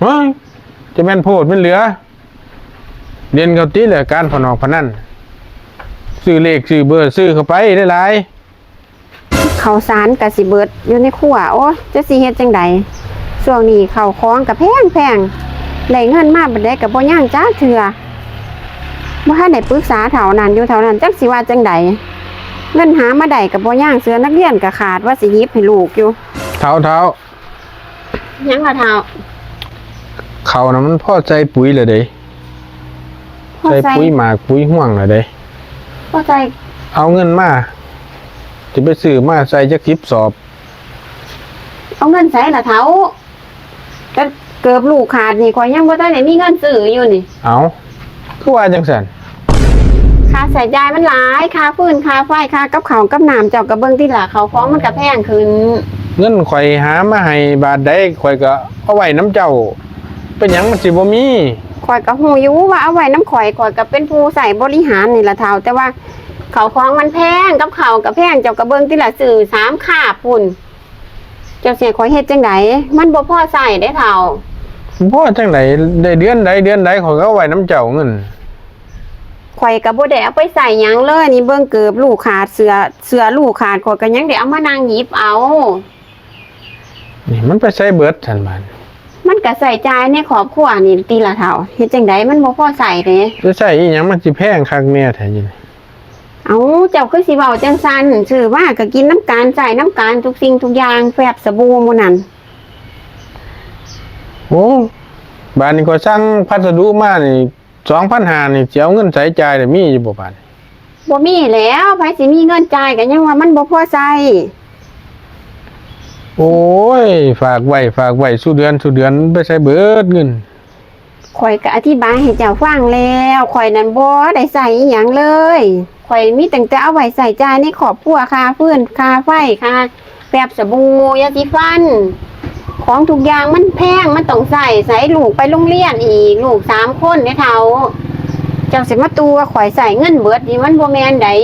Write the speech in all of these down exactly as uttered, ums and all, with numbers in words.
เฮ้ย จะแม่นโพดแม่นเหลือ เรียนเขาติแหละ การพนอกพนัน ซื้อเลขซื้อเบอร์ ซื้อเข้าไปหลายๆ ข้าวสารกะสิเบิดอยู่ในครัว โอ้ย จะสิเฮ็ดจั่งใด ช่วงนี้ข้าวของกะแพงแพง ได้เงินมาบัดใดกะบ่ยังจักเทื่อ บ่ทันได้ปรึกษาเฒ่านั้นอยู่ เฒ่านั้นจักสิว่าจั่งใด เงินหามาได้กะบ่ยัง เสื้อนักเรียนกะขาด ว่าสิหยิบให้ลูกอยู่ เฒ่า เฒ่า หยังล่ะเฒ่า เขาน่ะมันพอใส่ปุ๋ยแล้วเด้ พอใส่ ใส่ปุ๋ยหมากปุ๋ยฮวงแล้วเด้ พอใส่ เอาเงินมา สิไปซื้อมาใส่จักสิบสอบ เอาเงินใส่ล่ะเฒ่า แต่เกิบลูกขาดนี่ ข้อยยังบ่ทันได้มีเงินซื้ออยู่นี่ เอ้า คือว่าจั่งซั้น ค่าใช้จ่ายมันหลาย ค่าฟืน ค่าไฟ ค่ากับข้าวกับน้ำ เจ้ากะเบิ่งติล่ะ ข้าวของมันกะแพงขึ้น เงินข้อยหามาให้บาทใด ข้อยกะเอาไว้นำเจ้า เป็นหยังมันสิบ่มี ข้อยกะฮู้อยู่ว่าเอาไว้นำข้อย ข้อยกะเป็นผู้ใช้บริหารนี่ล่ะเฒ่า แต่ว่าข้าวของมันแพง กับข้าวกะแพง เจ้ากะเบิ่งติล่ะ ซื้อสามคาบพุ้น เจ้าสิให้ข้อยเฮ็ดจั่งใด มันบ่พอใช้เด้เฒ่า บ่พอจั่งใด ได้เดือนใดเดือนใด ข้อยกะเอาไว้นำเจ้าเงิน ข้อยกะบ่ได้เอาไปใช้หยังเลย นี่เบิ่งเกิบลูกขาด เสื้อ เสื้อลูกขาด ข้อยกะยังได้เอามานั่งหยิบเอา นี่มันไปใช้เบิดซั้นบาด มันกะใช้จ่ายในครอบครัวนี่ติล่ะเฒ่า เฮ็ดจั่งใด มันบ่พอใช้เด้ จะใช้อีหยังมันสิแพงคักแน่แท้นี่ เอ้า เจ้าคือสิเว้าจั่งซั้น ซื้อมากะกินนำกัน ใช้นำกัน ทุกสิ่งทุกอย่าง แฟบ สบู่หมู่นั่น โอ้ บาดนี้ข้อยสั่งพัสดุมานี่ สองพันห้านี่ สิเอาเงินใสจ่ายล่ะ มีอยู่บ่บาดนี้ บ่มีแล้ว ไผสิมีเงินจ่าย กะยังว่ามันบ่พอใช้ โอ้ย ฝากไว้ ฝากไว้ ซุเดือน ซุเดือน ไปใช้เบิดเงิน ข้อยกะอธิบายให้เจ้าฟังแล้ว ข้อยนั่นบ่ได้ใช้อีหยังเลย ข้อยมีตั้งแต่เอาไว้ใช้จ่ายในครอบครัว ค่าฟืน ค่าไฟ ค่าแฟบ สบู่ ยาสีฟัน ของทุกอย่างมันแพง มันต้องใช้ ใช้ลูกไปโรงเรียนอีก ลูกสามคนเด้เฒ่า เจ้าสิมาตู่ว่าข้อยใช้เงินเบิดนี่ มันบ่แม่นได๋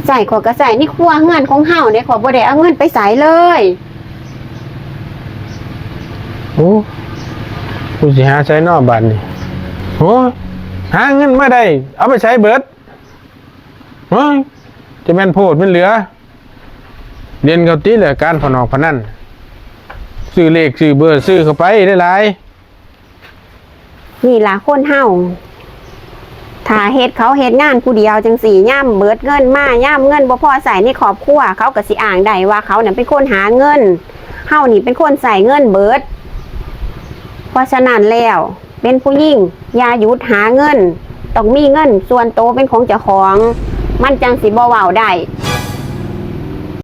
ใช้ข้อยกะใช้ในครัวเรือนของเฮาเด้ ข้อยบ่ได้เอาเงินไปไสเลย โอ้ กูสิหาใช้นอกบาดนี้ โอ้ หาเงินมาได้ เอาไปใช้เบิด เฮ้ย จะแม่นโพดแม่นเหลือ เรียนเขาติแหละ การพนอกพนัน ซื้อเลขซื้อเบอร์ ซื้อเข้าไปหลายๆ นี่ล่ะคนเฮา ถ้าเฮ็ดเขาเฮ็ดงานผู้เดียวจั่งซี้ ยามเบิดเงินมา ยามเงินบ่พอใช้ในครอบครัว เขากะสิอ้างได้ว่าเขานั่นเป็นคนหาเงิน เฮานี่เป็นคนใช้เงินเบิด เพราะฉะนั้นแล้ว เป็นผู้หญิง อย่าหยุดหาเงิน ต้องมีเงินส่วนโตเป็นของเจ้าของ มันจั่งสิบ่เว้าได้